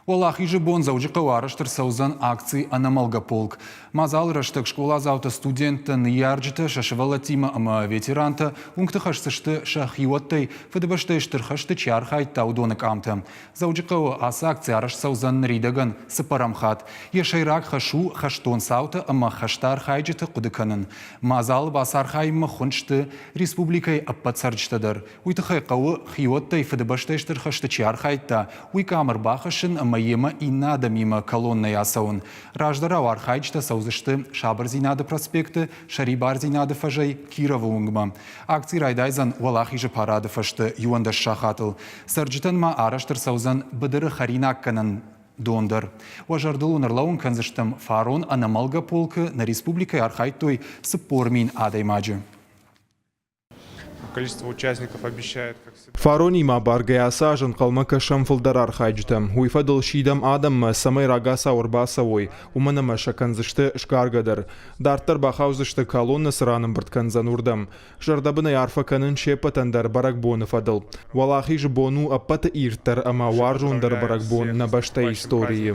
Уӕлахизы бон Дзӕуджыхъӕуы арӕзт ӕрцӕудзӕн акци «Ӕнӕмӕлгӕ полк». Мадзалы рӕстӕг скъоладзаутӕ, студенттӕ, ныййарджытӕ сӕ сывӕллӕттимӕ ӕмӕ ветерантӕ уынгты хӕсдзысты сӕ хиуӕттӕй, Фыдыбӕстӕйы Стыр хӕсты чи архайдта, уыдоны къамтӕ. Дзӕуджыхъӕуы ацы акци арӕзт цӕудзӕн ныридӕгӕн цыппӕрӕм хатт. Йӕ сӕйраг хӕс у хӕстон цаутӕ ӕмӕ хӕсты архайджыты хъуыды кӕнын. Мадзалы бацархайынмӕ хуынд сты республикӕйы ӕппӕт цӕрджытӕ дӕр. Уый тыххӕй хъӕуы хиуӕттӕй Фыдыбӕстӕйы Стыр хӕсты чи архайдта, уый къам ӕрбахӕссын ӕмӕ йемӕ иннӕ адӕмимӕ колоннӕйы ацӕуын. Раздӕрау архайджытӕ цӕудзысты Сабырдзинады проспекты, Сӕрибардзинады фӕзӕй Кировы уынгмӕ. Акци райдайдзӕн Уӕлахизы парады фӕстӕ 11 сахатыл. Цӕрджытӕн ма арӕзт ӕрцӕудзӕн быдыры хӕринаггӕнӕн дон дӕр. Уӕ зӕрдыл уын ӕрлӕууын кӕндзыстӕм, фарон ӕнӕмӕлгӕ полкы нӕ республикӕйы архайдтой 40 мин адӕймаджы. Количество участников обещает, как всегда. Фаронимӕ баргӕ ацы аз ӕнхъӕлмӕ кӕсӕм фылдӕр архайджытӕм. Уый фӕдыл сидӕм адӕммӕ, цӕмӕй рагацау ӕрбацӕуой, уымӕн ӕмӕ сӕ кӕндзысты сгаргӕ дӕр. Дарддӕр бахаудзысты колоннӕ цы ран ӕмбырд кӕндзӕн, уырдӕм. Зӕрдӕбынӕй арфӕ кӕнын се ппӕтӕн дӕр бӕрӕгбоны фӕдыл. Уӕлахизы бон у ӕппӕты ирддӕр ӕмӕ уарзондӕр бӕрӕгбон нӕ бӕстӕйы историйы.